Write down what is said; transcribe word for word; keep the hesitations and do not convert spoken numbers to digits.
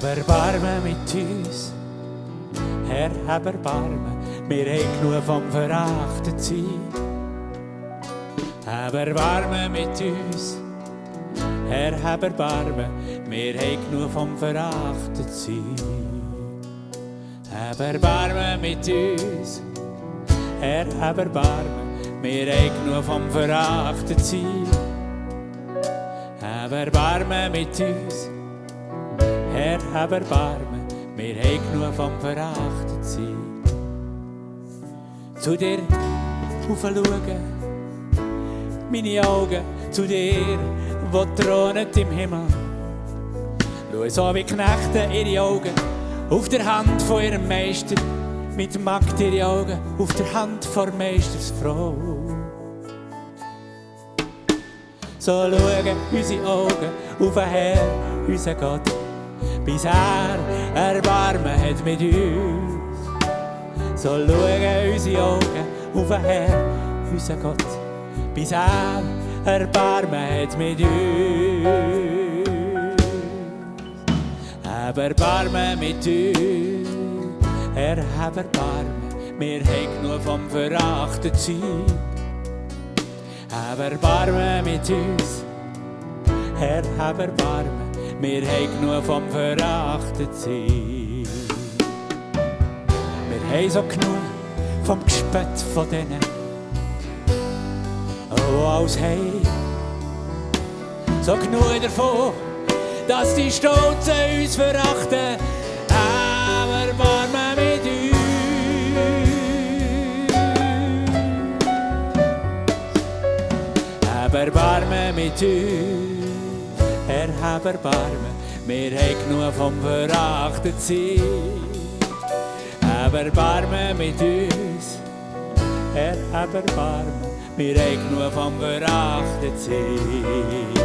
Erbarmen mit uns, Herr, hab Erbarmen, wir haben genug vom Verachtetsein. Hab Erbarmen mit uns, Herr, hab Erbarmen, wir haben genug vom Verachtetsein. Hab Erbarmen mit uns, Herr, hab Erbarmen, wir haben genug vom Verachtetsein. Hab Erbarmen mit uns, Herr, hab Erbarmen, wir haben genug vom Verachtetsein. Zu dir aufschauen, meine Augen zu dir, wo thronet im Himmel. Schau so wie Knechte ihre Augen auf der Hand von ihrem Meister, wie die Magd ihre Augen auf der Hand von Meisters Frau. So schauen unsere Augen auf den Herr, unseren Gott, bis er Erbarmen hat mit uns. So schauen unsere Augen auf den Herr, unseren Gott, bis er Erbarmen hat mit uns. Hab Erbarmen mit uns, Herr, hab Erbarmen, wir haben genug vom Verachtetsein. Hab Erbarmen mit uns, Herr, hab Erbarmen, wir haben genug vom Verachtetsein. Wir haben so genug vom Gespött von denen, wo alles haben. So genug davon, dass die Stolzen uns verachten. Hab Erbarmen mit uns. Hab Erbarmen mit uns, Herr, hab Erbarmen, wir haben genug vom Verachtetsein. Hab Erbarmen mit uns, Herr, hab Erbarmen, wir haben genug vom Verachtetsein.